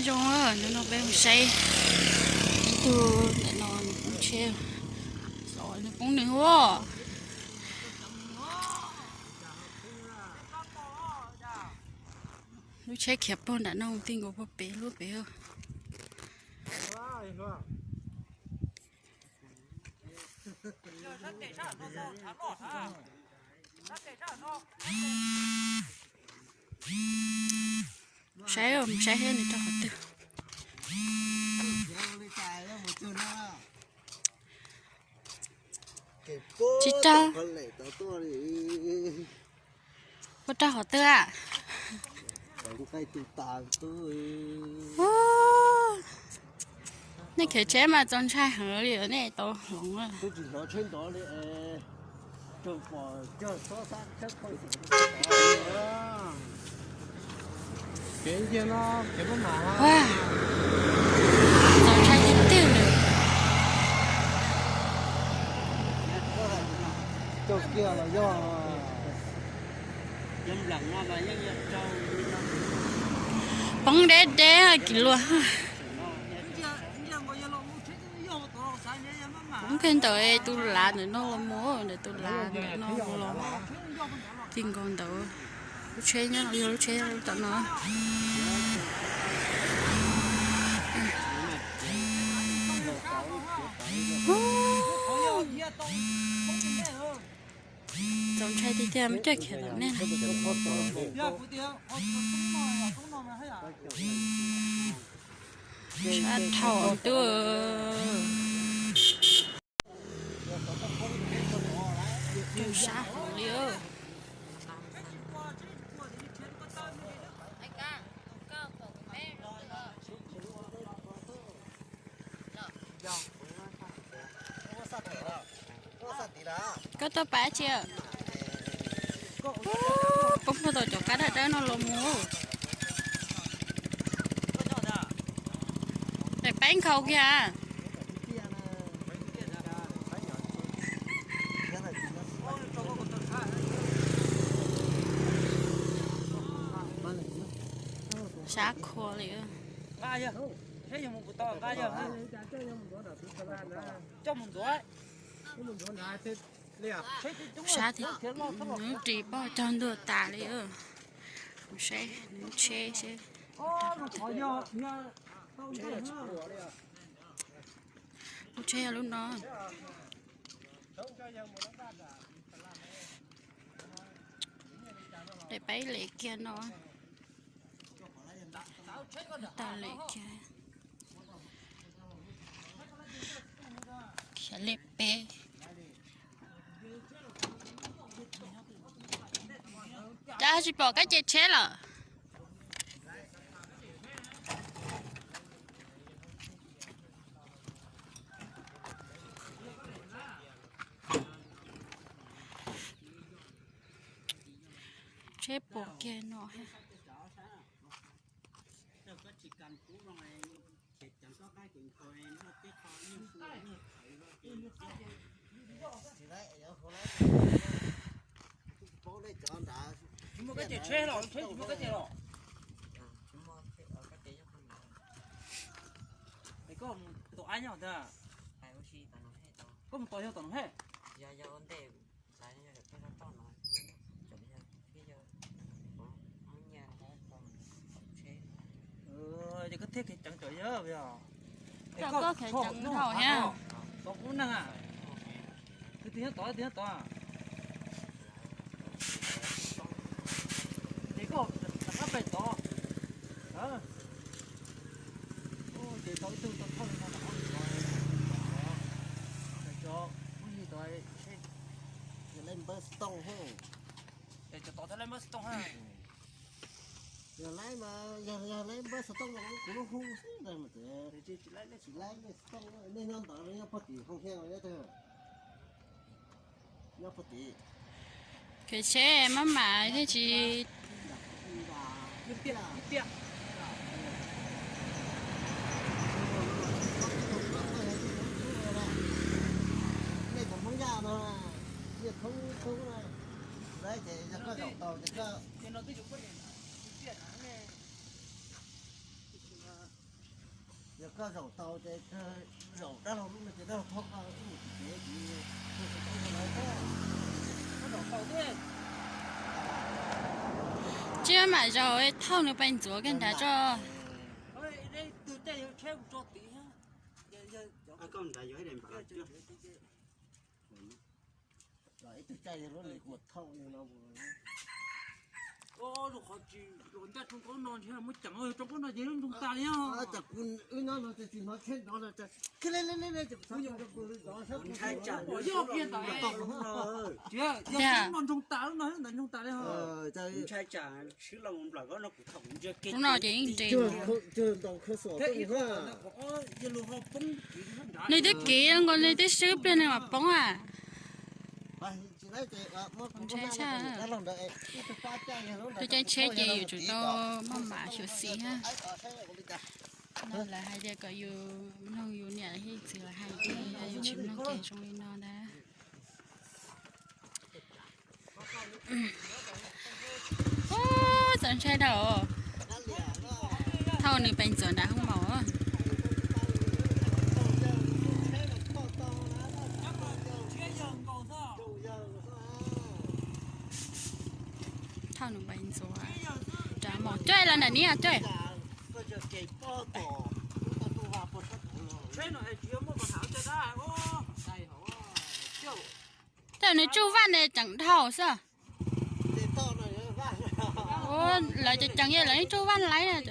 Zoo, hnub no peb mus saib ib tug ntawm no nws poob tsheb, nws poob nws ua. Lub tsheb khiav pog nram no tij nkaus pog pem lub pem. Saib, mus saib seb nws rau qhov twg. Tsis rau. Puas rau qhov twg a? Nej khiav tsheb mas txaus ntshai heev li nej tau hloov. Txaus ntshai tiag tiag li. Poob deb deb kiv luag. Poob kiag ntawm tus lav ntawm no los mus, ntawm tus lav ntawm no los tij nkaus ntawd. Lub tsheb nyob yog lub tsheb tom no. Txaus ntshai tiag tiag, muab coj khiav tom nej. Sab dhau ntuj. Sab heev li. Koj tau pab tsi? Poob puag tom cov kab dawb dawb no los mus. Daim paib nkhaus kiag. Sab khua li. Sab thiab, nws ris poj cog ntuag tas li. Saib nws tsheb seb. Lub tsheb yog lub no. Daim paib lem kiag no. Tau lem kiag. Khiav li peb. Cas tsis pom kab ce tsheb lawm? Tsheb puas kiag no. Tsis muaj kab ce tsheb los, tsheb tsis muaj kab ce los. Es koj mus tom ab nyob ntag. Koj mus tom yog tom no he. Ces koj thiaj kev ceev tawm yog. Koj kheev ceev dhau thiab. Tov kuv neeg a. Tus twg nyob tod, tus twg nyob tod. Ces koj rov qab pem tod. Ces tau ib tug tau thauj li no los. Cov phooj ywg tod, yog laib npawb xov tooj. Es cov tod thiaj laib npawb xov tooj ha. Yog laib mas, yog, yog laib npawb xov tooj mas kuv lub hu xwb ntag mas tsis laib xov tooj. Nej nyob ntawd nyob puag tim Hoo Hiaj nyob twg? Nyob puag tim. Kev tsheb maj mam thiaj tsis. Nej cov Hmoob Yaj no, nej thoob thoob na, saib ces yog koj zaum tau ces koj. Koj zaum tau ces zaum dab laug lub no ces dab laug thauj koj mus tim kev. Tsis mam zaum thauj nws pais ntxuav kiag nrad tso. Ib tug caij yog lub nws kuj thauj no. Ncaj roob kaub no, muab ceev roob kaub no ces lub ntsoog tas li os. Wb no no ces tsis hnov tsheb nrov no. Ntshai tsam, yog ntsoog tas lub no, ntsoog tas li os. Ntshai tsam swb los nplawm ko no kuv thaum ntsia kiag lub no ces yeej nres. Nws twb kiv nkaus, nws twb swb pliag nws mam poob a. Ntshai tshaj. Tus caij tsheb ces yuav tsum tau maj mam xyuam xim thiab. No lawv hais tias kom yus mloog yus niam thiab txiv lawv hais, ces yog yus tsis mloog ces zoo li no ntag. Ub, txaus ntshai dhau. Thauj nws pais ntxuav nram hoob maum. Thauj nws pais ntxuav nram maum, coj los nram niam coj. Tej nws tsuj vaj ne, ceev dhau xwb. Ua, lawv ceev ceev yog lawv yeej tsuj vaj laib na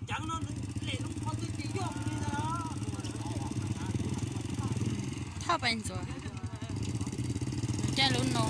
cov no. Thauj pais ntxuav, caij lub no.